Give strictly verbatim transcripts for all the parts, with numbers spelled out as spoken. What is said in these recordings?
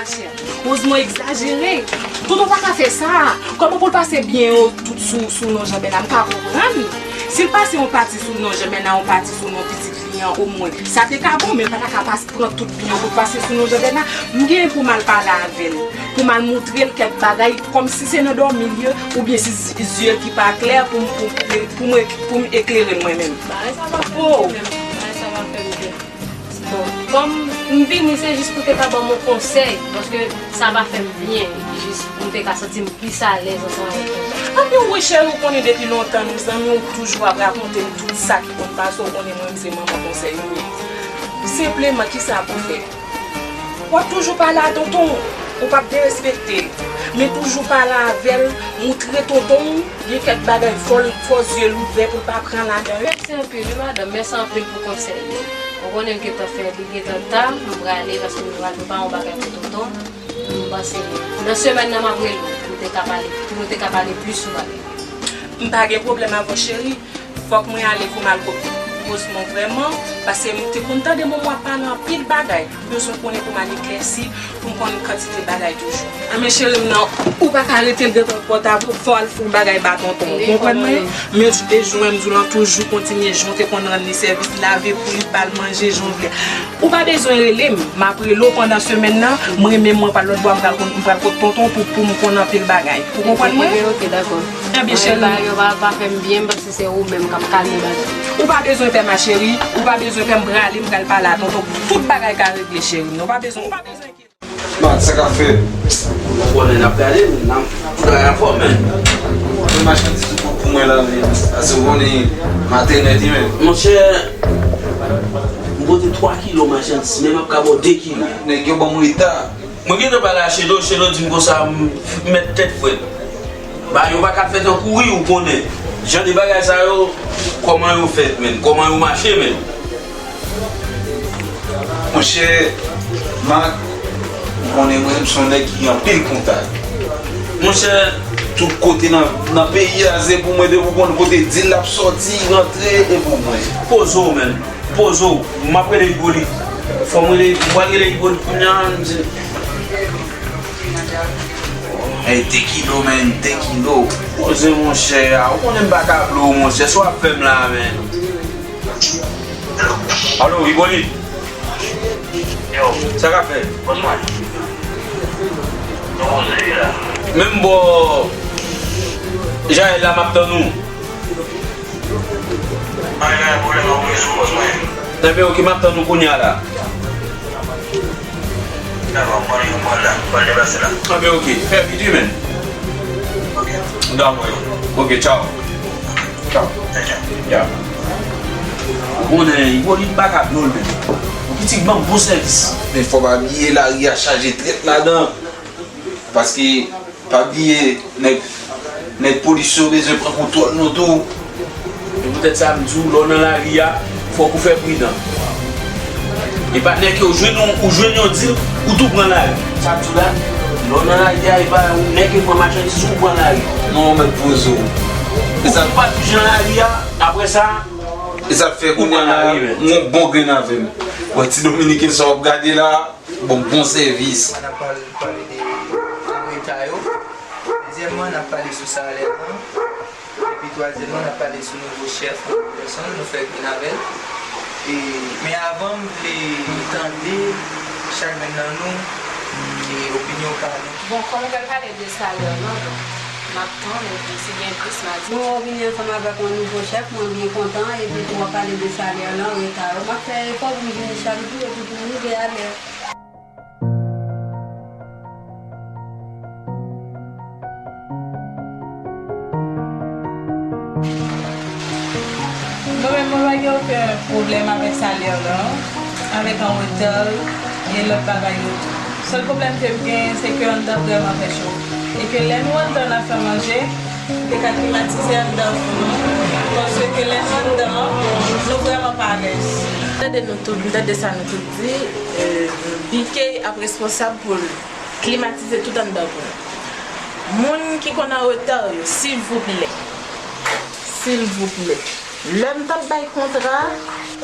Chè, Rosemond egzajere. Tonton pa ka fè sa. Kòman pou l pase byen yo tout sou, sou non Jean Bernard? M ka konprann. Si l pase yon pati sou non Jean Bernard, yon pati sou non pitit li an, omwen, sa te ka bon, men l pa ta ka pas-, pran tout byen yo pou l pase sou non Jean Bernard. M gen pou m al pale avè l, pou m al montre l kèk bagay, kòmsi se nan dòmi l ye, oubyen si z-, zye l ki pa klè, pou m, pou, pou, pou m, pou m eklere mwen menm. Bagay sa pa fè m byen menm. Bagay sa pa fè m byen. Bon, kòm m vini, se jis pou te ka ban m yon konsèy, paske sa pa fè m byen, epi jis pou m te ka santi m plis alèz ansanm avèk tonton. Anben wi cheri, ou konnen depi lontan nou zanmi, ou toujou ap rakonte m tout sa ki konn pase, ou konnen mwen m se manman konsèy ou ye. Senpleman, kisa pou fè? W ap toujou pale a tonton w, ou p ap derespekte l, men toujou pale avè l, moutre tonton w gen kèk bagay, fò l, fò zye l ouvè pou l pa pran ladan yo. Mèsi anpil wi madanm, mèsi anpil pou konsèy yo. Ou konnen m gentan fè, li gentan ta, m prale paske m prale prepare yon bagay pou tonton. M panse nan semèn nan m ap rele w pou nou te ka pale, pou nou te ka pale plis sou bagay. M pa gen pwoblèm avè w cheri. Fòk mwen ale pou m al kot Rosemond vrèman, paske m te konn tande manman w ap pale anpil bagay. M bezwen konnen pou m al eklèsi, pou m konn kantite bagay toujou. Anben cheri m nan, ou pa ka rete l gentan pòt avè w, fò w al fè yon bagay ba tonton w. Ou konprann mwen? Men ti te jwenn m di w lan toujou kontinye jan w te konn rann li sèvis, lave pou li, ba l manje jan w vle. Ou pa bezwen rele m, m ap rele w pandan semèn nan, mwen menm mwen pral lòt bò, m pral konn, m pral kot tonton pou, pou m konn anpil bagay. Ou konprann mwen? Ebyen, ok, dakò. Ebyen, cheri. Bagay yo pa, pa fè m byen, m panse se ou menm k ap kalme bagay. Ou pa bezwen pè, ma chérie, ou pa bezwen pè, m prale, m pral pale a tonton. Tout bagay ka regle, cheri m nan. Ou pa bezwen, ou pa bezwen enkyete. Bat, sa k ap fèt? Ou konnen n ap gade, n ap travay anfòm, men. Mwen machandiz ou pot pou mwen la, men. Paske ou konnen maten nèt, men. Monchè, m pote twa kilo machandiz, men m ap ka ba w de kilo. Nèg yo ban m reta. Mwen gentan pale a Chelo, Chelo di m konsa, m, m mèt tèt frèt. Bagay yo pa ka fèt an kouri, ou konnen. Jan de bagay sa yo, kòman yo fèt, menn? Kòman yo mache, menn? Monchè, Mak, ou konnen mwen, m se yon nèg ki gen anpil kontak. Monchè, tout kote nan, nan peyi a, se pou mwen, depi w konn kote dil ap sòti, rantre, e pou mwen. Poze w, menn. Poze w. M ap rele Ipolit. Fò m rele, m pral rele Ipolit kounye a, m di. Hey, de kilo, menn, de kilo. Poze, monchè, a, ou konnen m pa ka blow, monchè. Sa w ap fè m la, menn? Alo, Ipolit? Yo. Sa k ap fèt? Bonswa. Nou poze la. Menm bò Jael la, m ap tann ou. Pa gen pwoblèm, m ap rezoud bòs mwen. Enben, ok, m ap tann ou kounye a la. Dakò, m pral, m pral la, m pral deplase la. Enben, ok, fè vit wi, menn. Ok. Dakò. Ok, tchaw. Tchaw. Tchaw, tchaw. Ya. Ou konnen, Ipolit pa ka dwòl, menn. Ou pitit ban m bon sèvis. Men fò pa bliye, lari a chaje trèt ladan. Paske, pa bliye, nèg, nèg polis yo bezwen pran kontwòl nou tou. Se poutèt sa m di w, lè w nan lari a, fòk ou fè pridan. E pa nèg ke w jwenn yon, ou jwenn yon dil, ou tou pran lari. Sa m di w la, lè w nan lari a, e pa yon nèg ke pran machandiz ou pran lari. Non, mèt poze w. Ou pa touche nan lari a, apre sa, e sa k fè kounye a, m gon bon grenn avè m. Wè ti Dominiken sa w ap gade la. Bon, bon sèvis. N ap pral pale de reta yo. Dezyèmman, n ap pale sou salè an. Epi twazyèmman, n ap pale sou nouvo chèf, nouvo pèsonn nou fè grenn avè l. E, men avan, m vle tande chak menm nan nou e opinyon pa nou. Bon, kòm ou pral pale de salè lan, bon, m ap tann, epi si gen plis, m a di. Mwen wè w vini ansanm avèk yon nouvo chèf, mwen byen kontan, epi tou w ap pale de salè lan, reta yo. M ap fè efò pou m vini chak jou, epi pou m rive alè. Mwen menm, mwen pa gen okenn pwoblèm avèk salè lan, avèk anreta, e lòt bagay yo tou. Sèl pwoblèm ke m genyen, se ke anndan vrèman fè cho. E ke lè nou anndan n ap fè manje, nou te ka klimatize anndan pou nou, paske lè nou anndan, nou vrèman pa alèz. M tande nou tout, m tande sa nou tout di, e, B K ap responsab pou l klimatize tout anndan pou nou. Moun ki konn anreta yo, silvouplè, silvouplè. Lè m t ap bay kontra a,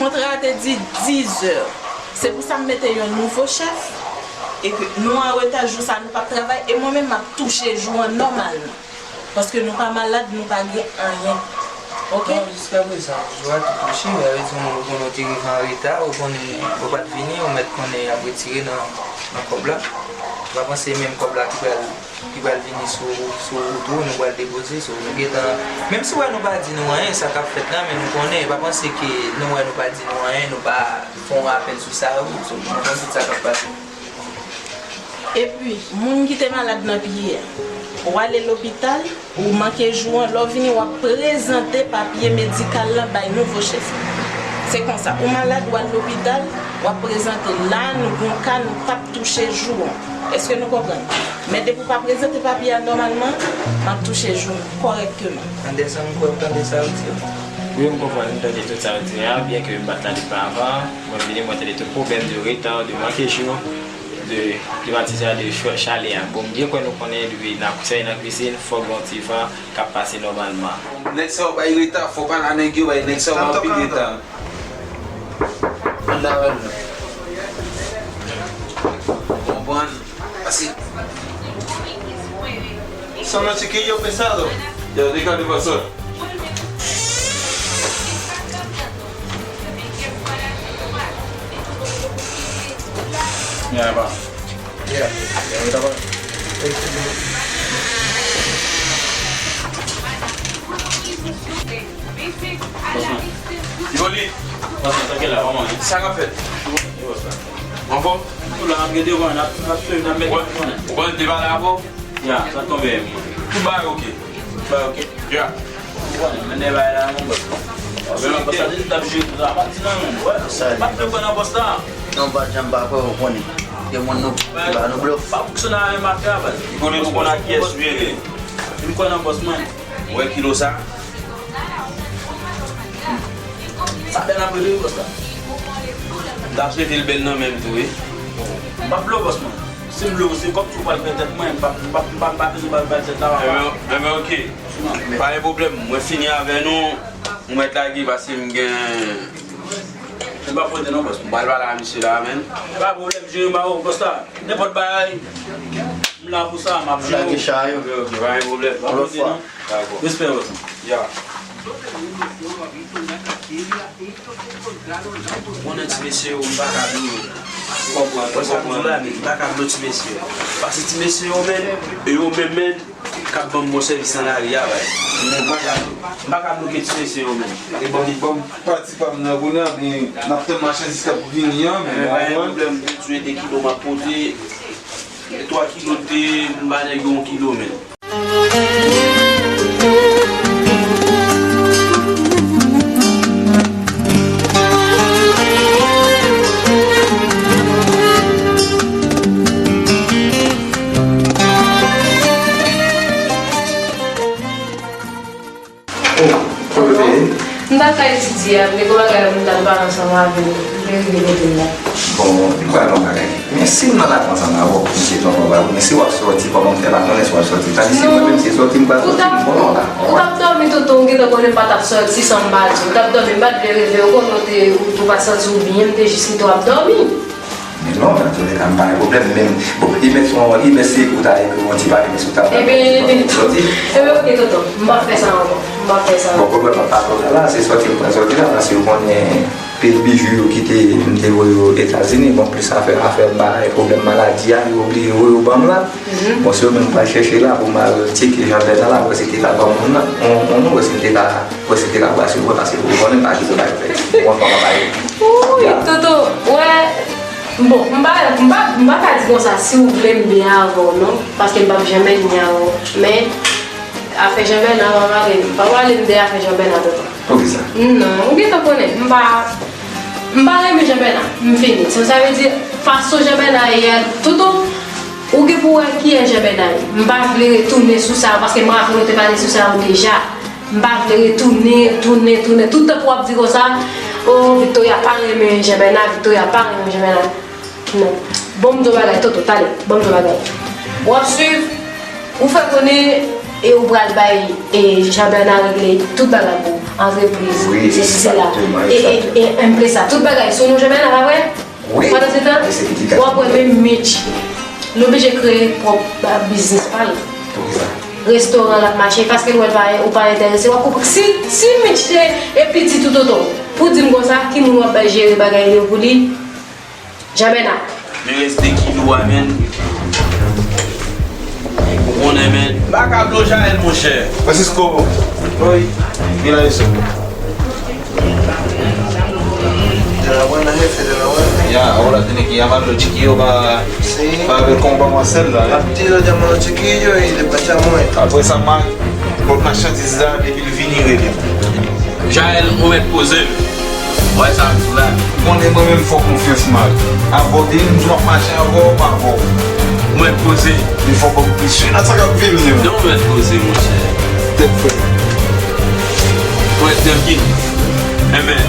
kontra a te di dizè. Se pou sa m mete yon nouvo chèf. E ke nou an reta, jou sa nou p ap travay, e mwen menm m ap touche jou an nòmalman. Paske nou pa malad, nou pa gen anyen. Oke? Bon, jiskaprezan, jou a tou touche, sa vle di ou konnen ou te rive an reta, ou konnen ou pa t vini, ou mèt konnen y ap retire nan, nan kòb la. Ou pa panse menm kòb la ki pral, ki pral vini sou, sou wout ou, nou pral depoze, so, nou gentan, menm si w wè nou pa di nou anyen, sa k ap fèt la, men nou konnen, pa panse ke nou wè nou pa di nou anyen, nou pa fè yon rapèl sou sa, wi, so, nou konn tout sa k ap pase. Epi, moun ki te malad nan pye a, w ale lopital, ou manke jou an, lè w vini, w ap prezante papye medikal lan bay nouvo chèf lan. Se konsa, ou malad, w al lopital, w ap prezante la, nou gon ka, nou p ap touche jou an. Èske nou konprann? Men depi w pa prezante papye a nòmalman, m ap touche jou an kòrèkteman. Anderson, m kwè w tande sa yo di yo. Wi, m konprann, m tande tout sa yo di a, byen ke m pa t la depi avan, mwen vini, mwen tande tout pwoblèm de reta, de manke jou, de klimatizè, de ch-, chalè a. Bon, m byen kwè nou konnen depi n ap sèvi nan kwizin, fòk gen yon ti van k ap pase nòmalman. Nèg sa yo bay reta, fò pa la nèg yo bay nèg sa yo bay anpil reta. Ann avè l. Ou konprann? Pase. Son noche que yo pesado. Yo, déjale pasar. Ya, va. Ya, ya, ya, va. Yoli. Sa k ap fèt? Anfòm? Nou la, n ap gen devan, n ap, n ap swiv, n ap mete devan. Ou konn te pale avè w? Ya, sa tonbe. Tout bagay oke. Tout bagay oke. Ya. Ou konnen, men nèg la, la, mon bòs. Bòs la di l t ap jwe pou sa. Pa di nan men. Wè, pa t vle kwè nan bòs la. Non, pa janm pa kwè, ou konnen. Gen moun nou, ki ba nou blòf. Pa fonksyone avè mafya, baz. Ou konnen, ou konnen ak kiyès ou ye. M kwè nan bòs mwen. Ou wè kilo sa? Sa bèl ap rele wi, bòs la. M ta swete l bèl nan men m tou, wi. M p ap blow, bòs mwen. Si m blow, se kòb tou pral fè tèt mwen, m p ap, m p ap, m p ap, m p ap bezwen bay, bay tèt la, papa. Enben, enben, oke. Pa gen pwoblèm, mwen fini avè nou, ou mèt lage, paske m gen. M p ap pote non, bòs mwen. M pral pale a misye la, menn. Pa pwoblèm, jere m a ou, bòs la. Nenpòt bagay, m la pou sa, m ap jere w. Lage chay yo. Ok, ok, pa gen pwoblèm. Yon lòt fwa. Dakò. Respè, bòs. Ya. Ou konnen ti mesye yo, m pa ka di yo. Konprann, konprann. M pa ka di yo, men m pa ka di ti mesye yo. Paske ti mesye yo, menn, e yo menm, menn, k ap ban m bon sèvis nan lari a, bay. M pa ka, m pa ka bloke ti mesye yo menm. E ban m, ban m pati pa m nan kounye a, men n ap tann machandiz k ap vini an, men pa gen pwoblèm, de tou e de kilo m ap pote, de twa kilo te, m ba nèg yo yon kilo menm. Oh, kote w ye? M t al ka etidye a, m gen gwo bagay m t al pale ansanm avè w, m te rive kote m la. Bon, m pral yon bagay. Men si m nan lakay ansanm avè w, m se tonton ba w, men si w ap sòti, kòman m fè pa konnen si w ap sòti? Tandis ke mwen menm, se sòti m pral sòti, m konnen w la. Ou t ap dòmi, tonton, ou gentan konnen m pa t ap sòti san m pa di w. Ou t ap dòmi, m pa t vle reveye w, konnen w te, ou, ou pa t santi w byen, m te jis kite w ap dòmi. Men non, nan toulèka, m pa gen pwoblèm, men, bon, Ibè se yon, Ibè se ou ta ede yon ti pale, men si w ta pale, Ibè, Ibè, sòti. Ebyen, oke, tonton, m p ap fè sa ankò, m p ap fè sa ankò. Bon, pwoblèm nan pa twò la, se sòti m pran sòti la, paske ou konnen pil bijou yo ki te, m te voye yo Etazini, bon, plis afè, afè bagay, pwoblèm maladi a, yo bliye voye yo ban m la. Bon, se yo menm m pral chèche la pou m al tcheke Jean Bernard la, wè si te ka ban m yon, yon, yon non, wè si m te ka, wè si te ka pase, wè, paske ou konnen m pa kite bagay fè. Ou konn kòman bagay. Wi, tonton, wè. Bon, m pa, m pa, m pa ka di konsa si w vle m byen avè w non, paske m p ap janm ènmi avè w. Men, afè Jean Bernard pa pale m, pa pale m de afè Jean Bernard tonton. Poukisa? Non, ou gentan konnen, m pa, m pa renmen Jean Bernard, m fini. So, sa vle di, fason Jean Bernard ye a, tonton, ou gen pou wè kiyès Jean Bernard ye. M pa vle retounen sou sa yo, paske m raple w te pale sou sa yo deja. M pa vle retounen, tounen, tounen. Tout tan pou w ap di konsa, oh, Victoria pa renmen Jean Bernard, Victoria pa renmen Jean Bernard. Non. Bon, m di w bagay, tonton, talè. Bon, m di w bagay. W ap swiv, ou fè konnen, e ou pral bay, e Jean Bernard regle tout bagay pou ou. Antrepriz, sesi, sela. E, e, e, enpresa, tout bagay sou non Jean Bernard, pa vre? Pandan se tan, w ap wè menm Mitch, Li oblije kreye pwòp ba-, biznis pa l. Poukisa? Restoran l ap mache, paske l wè l pa, ou pa enterese. W ap konprann. Si, si Mitch te e pitit ou, Toto, pou di m konsa, ki moun w ap bay jere bagay yo pou li? Jan Bèna. Men reste kilou a, menn. Ou konnen, menn. Makablo Jael, monchè. Francisco. Wi. Mira eso. De la buena, jefe, de la buena. Ya, ahora tiene que llamar a los chiquillos para, sí, para ver cómo vamos a hacerla, ¿eh? Partido, llama a los chiquillos y despachamos esto. Apre sa, Marc, pot machandiz la, depi l vini, rele m. Jael, ou mèt poze m. Wè sa m di w la. Konnen mwen menm fè w konfyans, Marc. Avè w, depi m di w m ap mache avè w, m avè w. Ou mèt poze. Men fò w ban m plis wi nan sa k ap vini yo. Non, ou mèt poze, monchè. Tèt frèt. Ou mèt trankil. Enben.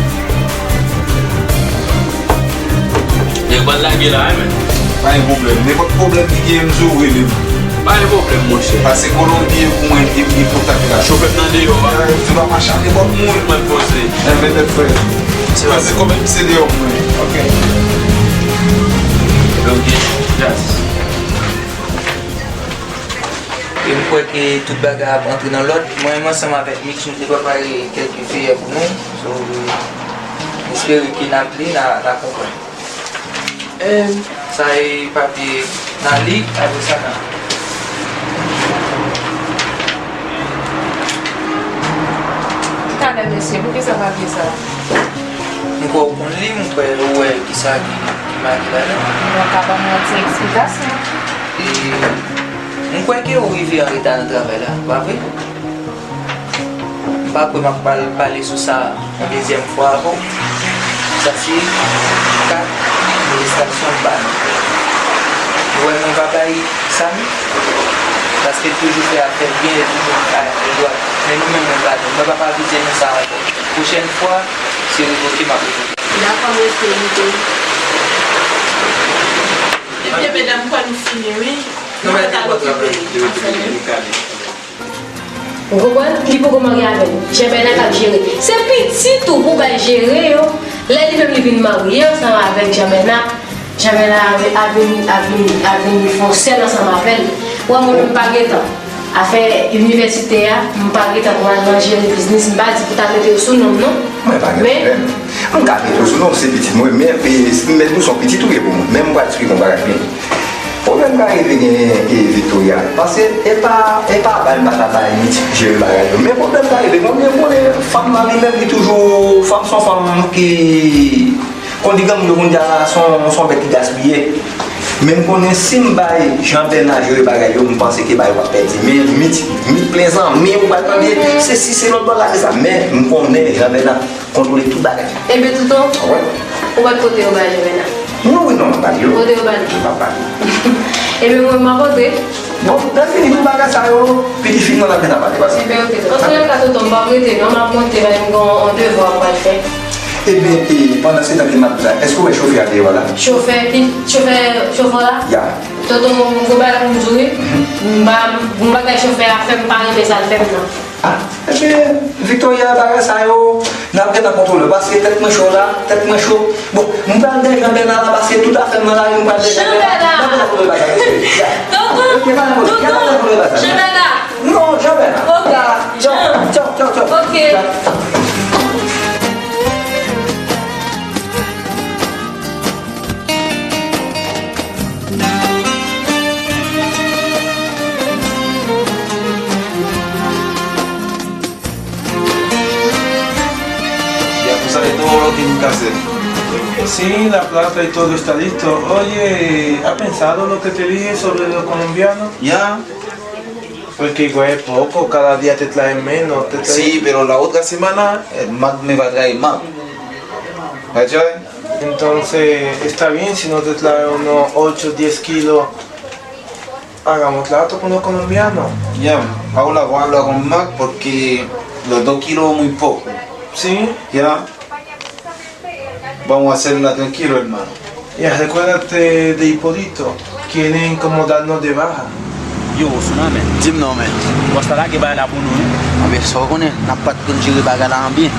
Nèg pral lage la, enben. Pa gen pwoblèm. Nenpòt pwoblèm ki genyen, m di w rele m. Pa gen pwoblèm, monchè. Pase Kolonbi pou mwen, epi kontak la. Chofè m nan deyò a. Di pa mache ak nenpòt moun. Mwen poze. Enben, tèt frèt. Se pase kòmèt se deyò pou mwen. Ok. Ok, jazz. E m kwè ke tout bagay ap antre nan lòd. Mwen menm ansanm avèk Mitch, nou te prepare kèlke feyè pou nou. So, m espere ke n ap li, n a, n a konprann. Em, sa e papye n a li, apre sa n a. Talè, mesye, poukisa papye sa a? M kwè w konn li, m kwè ou wè kisa ki, ki make ladan. Ou ka ban mwen yon ti eksplikasyon? E, m kwè ke ou rive an reta nan travay la, pa vre? M pa kwè m ap pral pale sou sa yon dezyèm fwa avè w. Sa se kat molestasyon m ba nou. Ou wè mwen pa bay Samy, paske l toujou fè afè l byen, l toujou fè afè l dwat. Men nou menm, mwen pa nou. Mwen p ap abize nan sa ankò. Pwochèn fwa, se revoke m ap revoke. Dakò, m respekte. Ebyen, medam, m kwè nou fini, wi. Nou mèt al okipe afè nou. Ou konprann? Li poko marye avè l. Jean Bernard k ap jere. Se pitit ou pou bay jere yo. Lè li menm li vin marye ansanm avèk Jean Bernard, Jean Bernard a, a vin, a vin, a vin fè yon sèl ansanm avè l. Ou wè mwen menm m pa gentan. Afè inivèsite a, m pa gentan pou m al nan jere biznis, m pa di pou ta mete yo sou non m non. Mwen pa gen pwoblèm. M ka mete yo sou non m, se pitit mwen, men, e, si m mèt di w se yon pitit ou ye pou mwen. Men m pral eksplike yon bagay byen. Pwoblèm ka rive gen, e, Victoria. Paske e pa, e pa bay m pa ta bay Mitch jere bagay yo. Men pwoblèm ka rive, mwen menm konnen fanm nan li menm li toujou, fanm se yon fanm ki konn di granmoun yo konn di a se yon, se yon bèt ki gaspiye. Men m konnen si m bay Jean Bernard jere bagay yo, m panse ke bagay yo p ap pèdi. Men Mitch, Mitch plen zanmi, ou pral tande, se si se lòt bò lage sa. Men m konnen Jean Bernard kontwole tout bagay. Ebyen, Touton, ou mèt pote yo bay Jean Bernard? Wi, wi, non, m ap ba li yo. Pote yo ba li? M ap ba li yo. Ebyen, mwen, m ap antre. Bon, lè fini tout bagay sa yo, pitit fi m nan ap gen a pale, paske. Ebyen, oke. Antoulèka, Touton, m p ap rete, non, m ap monte, paske m gen yon devwa m pral fè. Ebyen, e, pandan se tan ke m ap di sa, èske w wè chofè a deyò la? Chofè, ki, chofè, chofè la? Ya. Touton, m gon bagay pou m di w, wi. Mhm. M pa, m, gon bagay chofè a fè, m pa renmen sa l fè m nan. Ah, ebyen, Victoria, bagay sa yo, n ap gentan kontwole w, paske tèt mwen cho la, tèt mwen cho. Bon, m pral dèyè Jean Bernard la, paske tout afè m nan lari, m pral dèyè Jean Bernard. N ap gentan kontwole bagay sa yo. Tonton, tonton, Jean Bernard. Non, Jean Bernard. Ok. Tchaw, tchaw, tchaw, tchaw. Ok. Ya, cosa de todo lo que nunca hacer. Sí, la plata y todo está listo. Oye, ¿ha pensado lo que te dije sobre los colombianos? Ya. Porque igual es poco, cada día te traen menos, te traen. Sí, pero la otra semana, eh, Mac me va a traer más. ¿Cachai? Entonces, está bien si no te trae unos ocho, diez kilos. Hagamos trato con los colombianos. Ya, ahora voy a hablar con Mac porque los dos kilos muy poco. Sí. Ya. Vamos a hacerla tranquilo, hermano. Ya, recuérdate de Hipólito. Quieren como darnos de baja. Yo, Osuna, men. Di m non, men. Bòs la lage bagay la pou nou, wi. Anben, sa w konnen, n ap pa t konn jere bagay la an byen.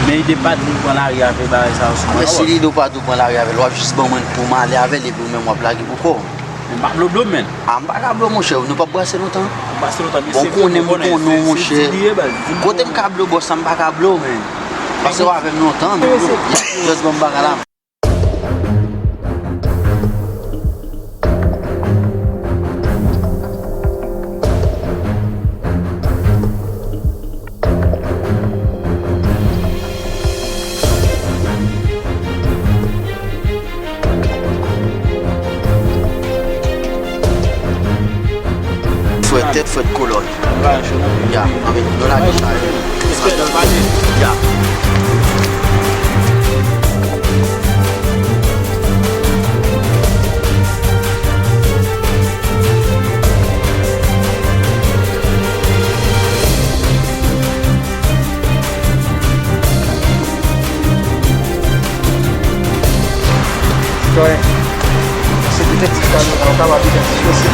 Men ide pa t pou pran lari avè bagay sa yo sou mwen. Anben, si lide w pa t pou pran lari avè l, w ap jis ban mwen l pou m ale avè l, epi ou menm w ap lage pou kò w. Men pa blo blo, men. A, m pa ka blo, monchè, nou p ap brase lontan. Brase lontan, mesye. Bon, konnen m konnen w, monchè. Kote m ka blo, bòs la, m pa ka blo, men. Pase w avè m lontan, men. Just ban m bagay la. Frèt tèt, frèt kolòn. Ya, anben, nou lage sa yo. Ya. Kòrèk. Se detektif Kamera, ou kapab detektif yo, se